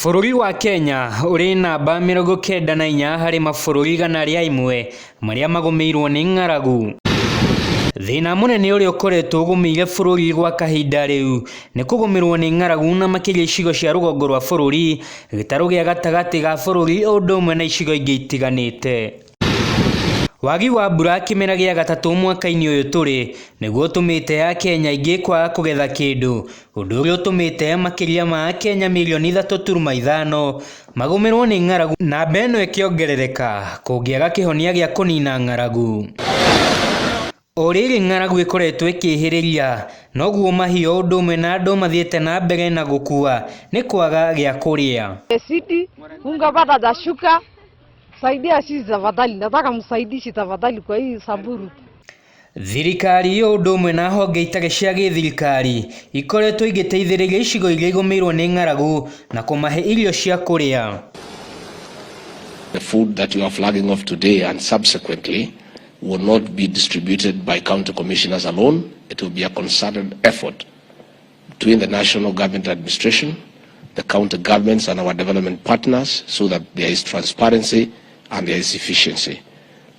Bũrũri wa Kenya ũrĩ namba 94 harĩ mabũrũri 101 marĩa magũmĩirwo nĩ ng'aragu. Thĩna mũnene ũrĩa ũkoretwo ũgũmĩire bũrũri gwa kahinda rĩu nĩ kũgũmĩrwo nĩ ng'aragu na makĩria icigo cia rũgongo rwa bũrũri, gĩtarũ gĩa gatagatĩ ga bũrũri o ũndũ ũmwe na icigo ingĩ itiganĩte. Wagi wa mbura kĩmera gĩa gatatũ mwaka-inĩ ũyũ tũrĩ nĩguo ũtũmĩte Akenya aingĩ kwaga kũgetha kĩndũ, ũndũ ũrĩa ũtũmĩte makĩria ma Akenya mirioni 3.5 magũmĩrwo nĩ ng'aragu, namba ĩno ĩkĩongerereka kũngĩaga kĩhonia gĩa kũnina ng'aragu. O rĩrĩ ng'aragu ĩkoretwo ĩkĩhĩrĩria, noguo mahiũ o ũndũ ũmwe na andũ mathiĩte na mbere na gũkua nĩ kwaga gĩa kũrĩa. Sidi, unga bado hajashuka. Saidia sisi tafadhali, nataka msaidishi tafadhali kwa hii Samburu. Thirikari o ũndũ ũmwe na honge itarĩ cia gĩthirikari ikoretwo igĩteithĩrĩria icigo iria igũmĩirwo nĩ ng'aragu na kũmahe irio cia kũrĩa. The food that you are flagging off today and subsequently will not be distributed by county commissioners alone. It will be a concerted effort between the national government administration, the county governments and our development partners so that there is transparency and there is efficiency.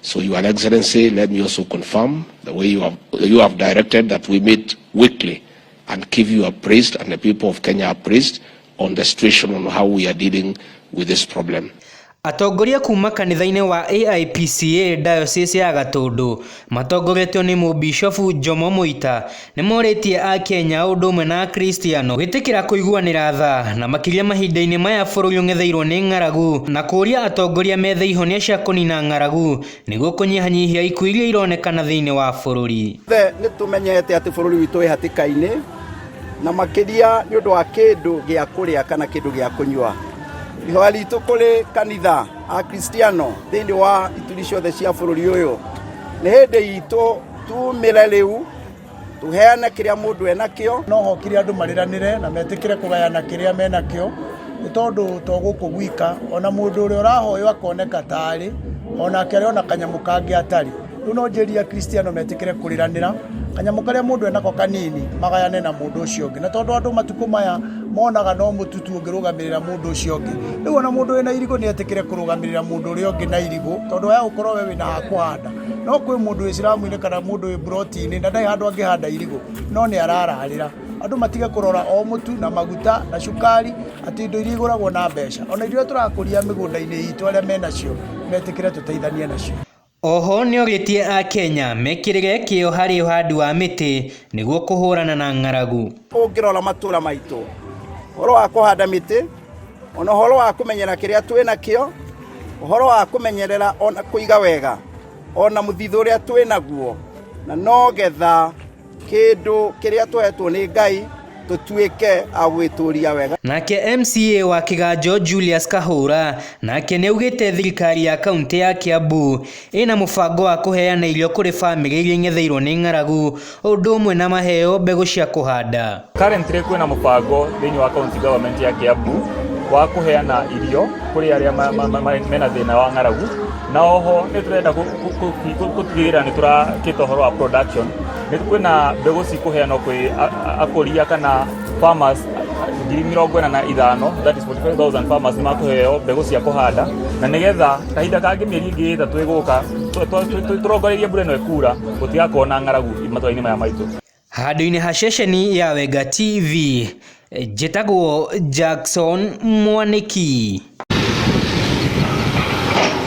So, Your Excellency, let me also confirm the way you have directed that we meet weekly and keep you appraised and the people of Kenya appraised on the situation on how we are dealing with this problem. Atongoria kuma kanitha-inĩ wa AIPCA Diocese ya Gatũndũ matongoretio nĩ Mũbishofu Jomo Mũita nĩmorĩtie Akenya o ũndũ ũmwe na Akristiano gwĩtĩkĩra kũiguanĩra tha na makĩria mahinda-inĩ maya bũrũri ũng'etheirwo nĩ ng'aragu na kũũria atongoria methe ihonia cia kũnina ng'aragu nĩguo kũnyihanyihia ikuũ iria ironekana thĩinĩ wa bũrũri. Othe nĩ tũmenyete atĩ bũrũri witũ wĩ hatĩka-inĩ na makĩria nĩ ũndũ wa kĩndũ gĩa kũrĩa kana kĩndũ gĩa kũnyua. Ihoya ritũ kũrĩ kanitha Akristiano thĩinĩ wa ituri ciothe cia bũrũri ũyũ nĩ hĩndĩ itũ tumĩre rĩu tũheane kĩrĩa mũndũ enakĩo. No hokire andũ marĩranĩre na metĩkĩre kũgayana kĩrĩa menakĩo, nĩ tondũ to gũkũ gwika ona mũndũ ũrĩa ũrahoywo akoneka tarĩ onake arĩ ona kanyamũ kangĩ atarĩ. Rĩu no njĩrie Akristiano metĩkĩre kũrĩranĩra kanyamũ karĩa mũndũ enako kanini magayane na mũndũ ũcio ũngĩ, na tondũ andũ matukũ maya monaga no mũtu tu ũngĩrũgamĩrĩra mũndũ ũcio ũngĩ. Rĩu ona mũndũ wĩna irigũ nĩ etĩkĩre kũrũgamĩrĩra mũndũ ũrĩa ũngĩ na irigũ, tondũ aya gũkorwo we wĩna ha kũhanda. No kwĩ mũndũ wĩ ciramu-inĩ kana mũndũ wĩ mburoti-inĩ na ndarĩ handũ angĩhanda irigũ, no nĩ arararĩra. Andũ matige kũrora o mũtu na maguta na cukari atĩ indo iria igũragwo na mbeca, ona iria tũrakũria mĩgũnda-inĩ itũ arĩa menacio metĩkĩre tũteithanie nacio. Oho nĩorĩtie Akenya mekĩrĩre kĩyo harĩ ũhandi wa mĩtĩ nĩguo kũhũrana na ng'aragu. Ũngĩrora matũra maitũ, ũhoro wa kũhanda mĩtĩ, ona ũhoro wa kũmenyera kĩrĩa twĩ nakĩo, ũhoro wa kũmenyerera ona kũiga wega ona mũthithũ ũrĩa twĩ naguo, na no getha kĩndũ kĩrĩa tũhetwo nĩ Ngai tũtuĩke a gwĩtũria wega. Nake MCA wa Kiganjo Julius Kahũra nake nĩaugĩte thirikari ya kaunti ya Kiambu ĩna mũbango wa kũheana irio kũrĩ bamĩrĩ iria ing'etheirwo nĩ ng'aragu ũndũ ũmwe na maheo mbegũ cia kũhanda. Currently kwĩna mũbango thĩinĩ wa county government ya Kiambu wa kũheana irio kũrĩ arĩa mena thĩna wa ng'aragu, na oho nĩ tũrenda gũtigĩrĩra nĩ tũrakĩta ũhoro wa production. Nĩ kwĩna mbegũ cikũheanwo kwĩ akũria kana farmers 45,000, that is 45,000 farmers, nĩ makũheo mbegũ cia kũhanda, na nĩgetha kahinda kangĩ mĩeri ĩngĩ 3 ĩgũka tũrongoreirie mbura ĩno ĩkura gũtigakorwo na ng'aragu matũra-inĩ maya maitũ. Handũ-inĩ ha ceceni ya Wenga TV, njĩtagwo Jackson Mwanĩki.